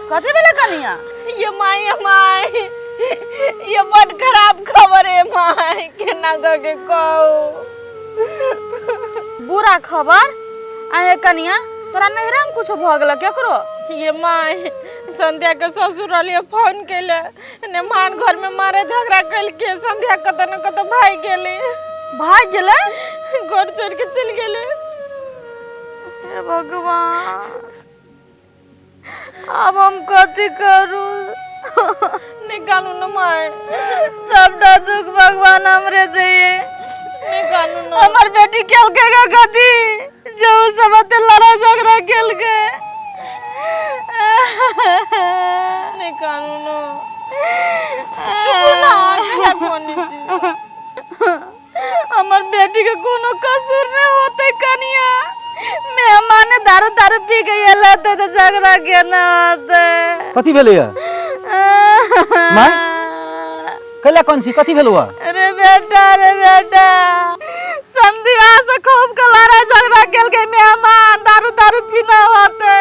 कथी भेलै कनिया? ये माय, ये माय, ये बड खराब खबर है माय, केना कऽ के कहू। बुरा खबर? आए कनिया, तोरा नैहरा में कुछ भऽ गेल केकरो? ये माय, संध्या के ससुर रहलिए फोन केले ने मान घर में मारे झगड़ा केलके, संध्या कतऽ न कतऽ भागि गेलै। भागि गेलै? घर छोड़ के चलि गेलै। हे भगवान, आब हम कथी करू? नहीं कानू न माय, सबटा दुख भगवान हमरे दैये। नहीं कानू न। हमर बेटी केलकै गा कथी जे उ सब एते लड़ाई झगड़ा केलकै? नहीं कानू न, चुप ना, कहिया कोनी छी। हमर बेटी के कोनो कसूर नहीं होते कनिया, मेहमान दारू दारू पी के एला तो झगड़ा केना होते। कथी भेलै या माय? कैला कोन छी, कथी भेलौ? अरे बेटा, रे बेटा, संध्या से खूब के लड़ाई झगड़ा केलकै मेहमान, दारू दारू पीना होते,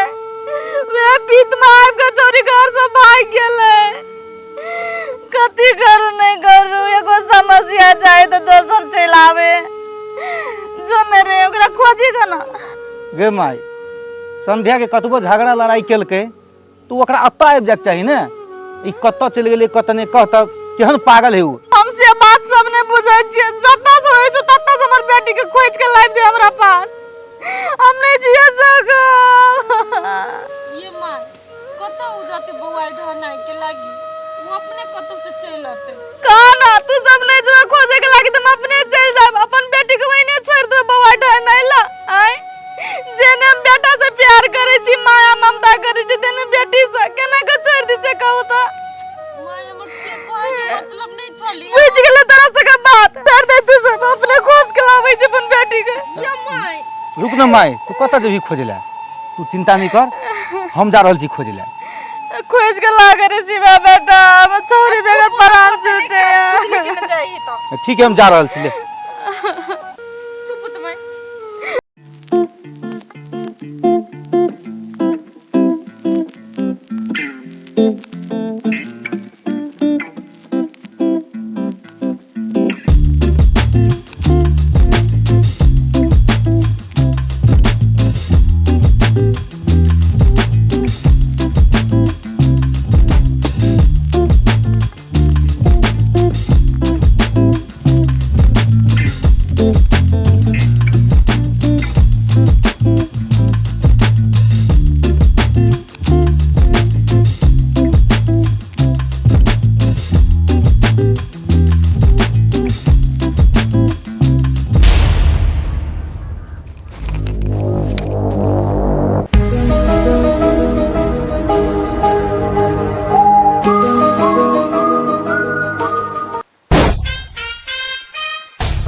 वे पीत में आबि के चोरी घर से भागि गेलै। कथी करू नहीं करू, एगो समस्या चाहे तो दोसर चलि आवे। जो ने रे ओकरा खोजी के ना। गे माय, संध्या के कतबो झगड़ा लड़ाई केलकै तो ओकरा एतऽ आबि जायके चाही ने, ई कतऽ चलि गेलै कतऽ नहि कहतऽ, केहन पागल है उ। हम से बात सब नहीं बुझै छियै, जतऽ से होइ छै ततऽ से हमर बेटी के खोजि के लाबि दे हमरा पास, हम नहीं जिए सकब। ये माय, कतऽ उ जाते बौआ ढहनाइ के लागी, उ अपने कतौ से चलि अतै। कहा ना तू सब नहीं जेबे खोजे के लागी त हम अपने चलि जाब, अपन बेटी के वहीने छोड़ि देबै बौआ ढहनाइ ला। आँय, जेने हम बेटा से प्यार करै छी, माया ममता करै छी, तेने बेटी से केना के छोड़ि दी से कहू त? माय हमर से कहै के मतलब नहीं छली। बुझि गेलै तोरा सबके बात, छोड़ि दे तू सब, अपने खोज के लाबै छी अपन बेटी के। ये माय, रुक न माय, तू कतऽ जेबही खोजै लए? तू चिंता नहीं कर, हम जा रहल छी खोजै लए। खोज के लागे रे शिवा बेटा, हम छोरी बगैर प्राण छूटे। लेकिन जाही तो ठीक है, हम जा रहल छी, ले। चुप त माय।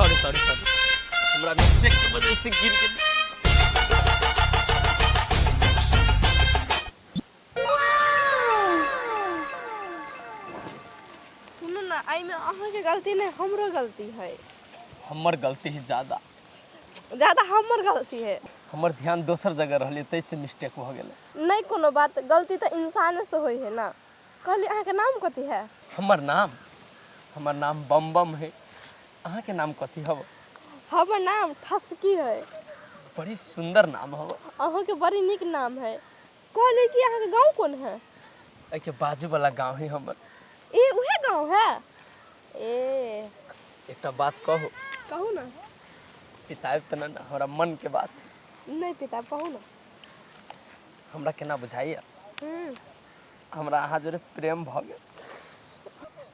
सॉरी सॉरी सॉरी, हमरा मिस्टेक के वजह से गिर गेल। सुनू ना, एहिमे अहाँके गलती नहि, हमरो गलती है। हमर गलती है ज्यादा। ज्यादा हमर गलती है। हमर ध्यान दोसर जगह रहलै, ताहिसँ मिस्टेक भऽ गेलै। नहि कोनो बात, गलती तऽ इंसानेसँ होइ है ना। कहली अहाँके नाम कथी है? हमर नाम, हमर नाम बम बम है। अहाँके नाम कथी हव? हमर नाम ठसकी है। बड़ी सुंदर नाम हव। अहाँके बड़ी नीक नाम है। कहली कि अहाँके गाँव कोन है? एहिके बाजू वाला गाँव है हमर। ए उहे गाँव है? ए एकटा बात कहू? कहू ना। पिताब तऽ नहि ने, हमरा मन के बात। नहि पिताब, कहू ना। हमरा केना बुझाइए, हमरा अहाँ जोरे प्रेम भऽ गेल।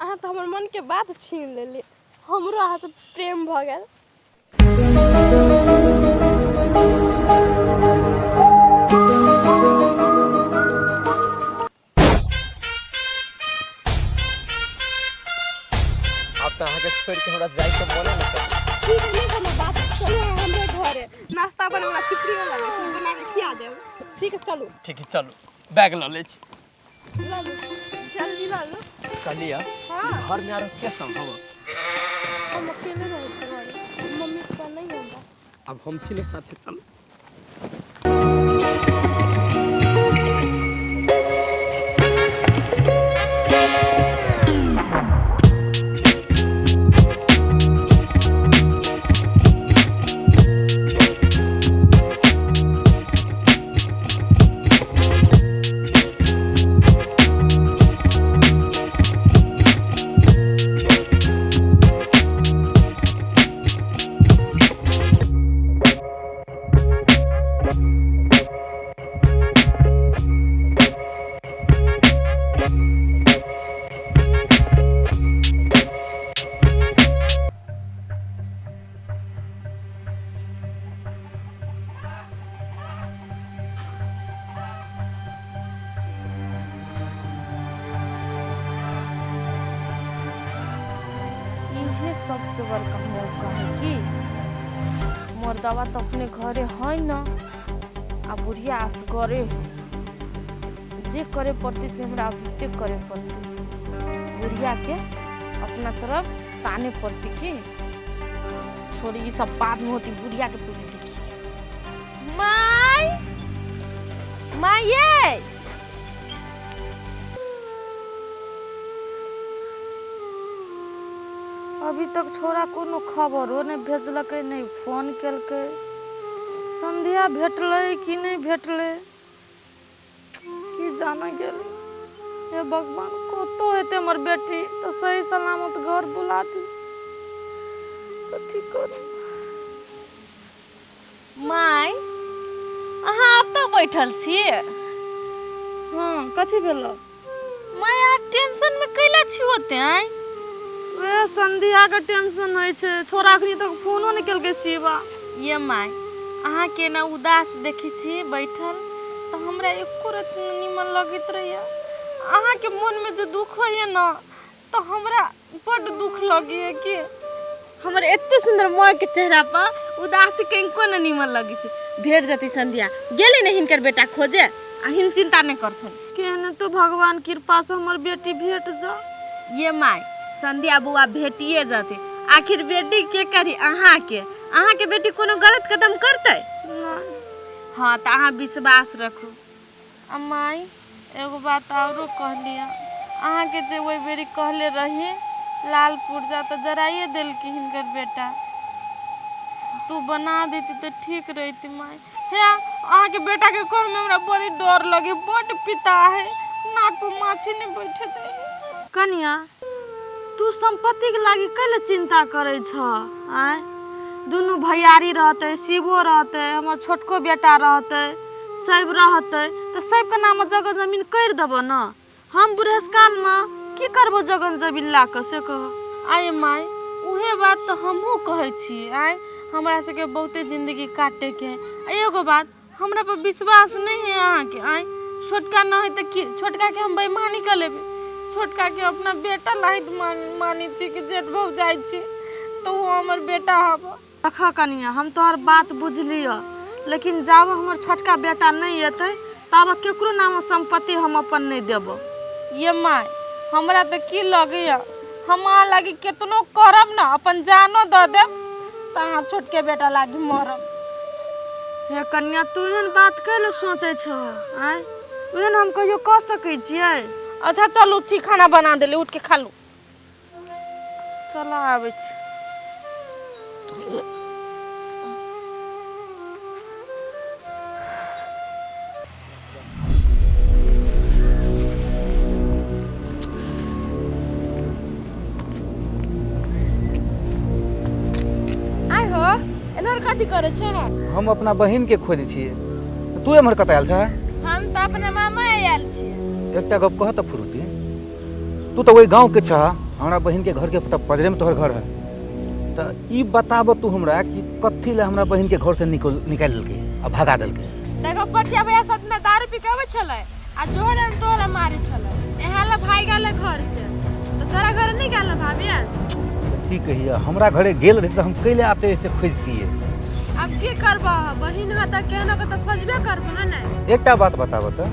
अहाँ तऽ हमर मनके बात छीन लेली, हमरो अहाँसँ प्रेम भऽ गेल। आब तऽ अहाँके छोड़ि के हमरा जाइके मने नहि करैए। ठीक है, नहि कोनो बात, चलू अहाँ हमरे घरे, नाश्ता बनवला चिपरी वाला बना के खिया देब। ठीक है, चलू। ठीक है, चलू, बैग लऽ लै छी। लऽ लू, जल्दी लऽ लू। कहलियै हाँ। घर में आरो के संभव? हम अकेले रहै छी घरे, मम्मी पापा नहि हमरा। आब हम छी ने साथे, चलू। सबसे बड़का मौका है कि मर्दवा तो अपने घरे है न आ बुढ़िया असगरे है। जे करे पड़ती से हमरा अभिते करे पड़ती, बुढ़िया के अपना तरफ ताने पड़ती कि छोड़ी ये सब बाद में होती, बुढ़िया के पहले देखी। माई माई ये अभी तक छोरा कोनो खबरो नहि भेजलकै, नहि फोन केलकै। संध्या भेटलै कि नहि भेटलै की जाने गेलै। हे भगवान, कतौ हेतै हमर बेटी तऽ सही सलामत घर बुला दी। कथी करू? माई अहाँ एतऽ बैठल छियै? हाँ, कथी भेल? माई अहाँ टेंशन में कैला छी ओते? आँय वे संध्या के टेंशन होइ छै, छोरा अखनी तक फोनो नहि केलकै शिवा। ये माई अहाँ के ना उदास देखै छी बैठल तऽ हमरा एको रत्ती नहि नीमन लगैत रहैया। अहाँ के मन में जे दुख होइया ना तऽ हमरा बड्ड दुख लगैया कि हमर एते सुंदर माँ के चेहरा पर उदासी कनिको नहि नीमन लगै छै। भेट जेतै संध्या, गेलै ने हिनकर बेटा खोजे, आ हिन चिंता नहि करथुन। केहन तो भगवान कृपा से हमर बेटी भेट जा। ये माई संध्या बौआ भेटिए जतै, आखिर बेटी के करी? अहाँ के, अहाँ के बेटी कोनो गलत कदम करतै? नहि। हाँ तऽ अहाँ विश्वास रखू। आ माई एगो बात औरो कहलियै, अहाँके जे ओहि बेरी कहले रही लाल पुर्जा तऽ जराइए देलकै हिनकर बेटा, तू बना देती तऽ ठीक रहिती माई। हे अहाँके बेटाके कहमे हमरा बड़ी डर लगे, बड्ड पिता है, नाक पर माछी नहि बैठे दै। कनिया तू संपत्ति के लागी कैले चिंता करै छ? आँय दुनू भैयारी रहतै, शिवो रहतै, हमर छोटको बेटा रहतै, सब रहतै तऽ सबके नाम जगह जमीन करि देबो न। हम बुढ़ेसकाल में की करबो जगह जमीन ला कऽ, से कह। आय माई उहे बात तऽ हमहूँ कहै छी। आय हमरा सबके बहुते जिंदगी काटे के है। आ एगो बात हमरा पर विश्वास नहीं है अहाँके। आय छोटका न है तऽ की छोटका के हम बेईमानी कर लेबै? छोटका के अपना बेटा लाहित मानै छी कि जेठ भौजाइ छी तऽ ओ हमर बेटा हब। देख कनिया, हम तोहर बात बुझलियऽ, लेकिन जाब हमर छोटका बेटा नहि एतै ताब केकरो नाम संपत्ति हम अपन नहि देबो। ये माई हमरा तऽ की लगैया, हम अहाँ लागी केतनो करब ना, अपन जानो दऽ देब तऽ अहाँ छोटके बेटा लागी मरब। हे कन्या, तू एहन बात कैले सोचै छह? आँय ओहन हम कहियो कऽ सकै छियै? अच्छा चलू छी, खाना बना देली, उठ के खा लू। चल आबै छी। आय हो, एनहर कथी करै छै? हम अपना बहिन के खोजै छियै, तू एम्हर कतऽ आयल छह? हम तऽ अपना मामा आयल छियै। एकटा गप कह तऽ फुरुती, तू तऽ ओहि गाँव के छह, हमरा बहिन के घर के तऽ पजरे में तोहर घर है, तऽ ई बताब तू हमरा कि कथी ले हमरा बहिन के घर से निकालि देलकै आ भगा देलकै? देखो पटिया भैया सब ना दारू पी के अबै छलै आ जोहर हम तोहरा मारे छलै, एहा ला भाग गेलै घर से। तो तोरा घर नहीं गेल भाभी? ठीक कहिया, हमरा घरे गेल रही तऽ हम कैले आते से खोजतियै। अब की करबह, बहिन है तऽ केहनो के तऽ खोजबे करबह ने। एकटा बात बताब तऽ,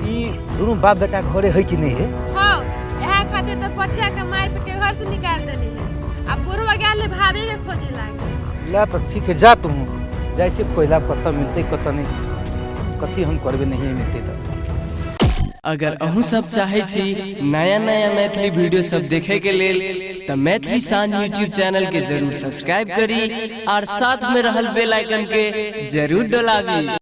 ई दुनू बाप बेटा घरे है कि नहीं है? हाँ, एहा खातिर तऽ पटिया के मार पीट के घर से निकाल देनी है, आ बुढ़वा गेल भाभी के खोजे लागे। ला तऽ ठीक है, जा तू जाइ छी खोजला, कतऽ मिलतै कतऽ नहीं, कथी हम करबै नहीं मिलतै तऽ। अगर अहूँ सब चाहे छी नया नया मैथिली वीडियो सब देखे के लेल तऽ मैथिली शान यूट्यूब चैनल के जरूर सब्सक्राइब करी और साथ में रहल बेल आइकन के जरूर डोलाबी।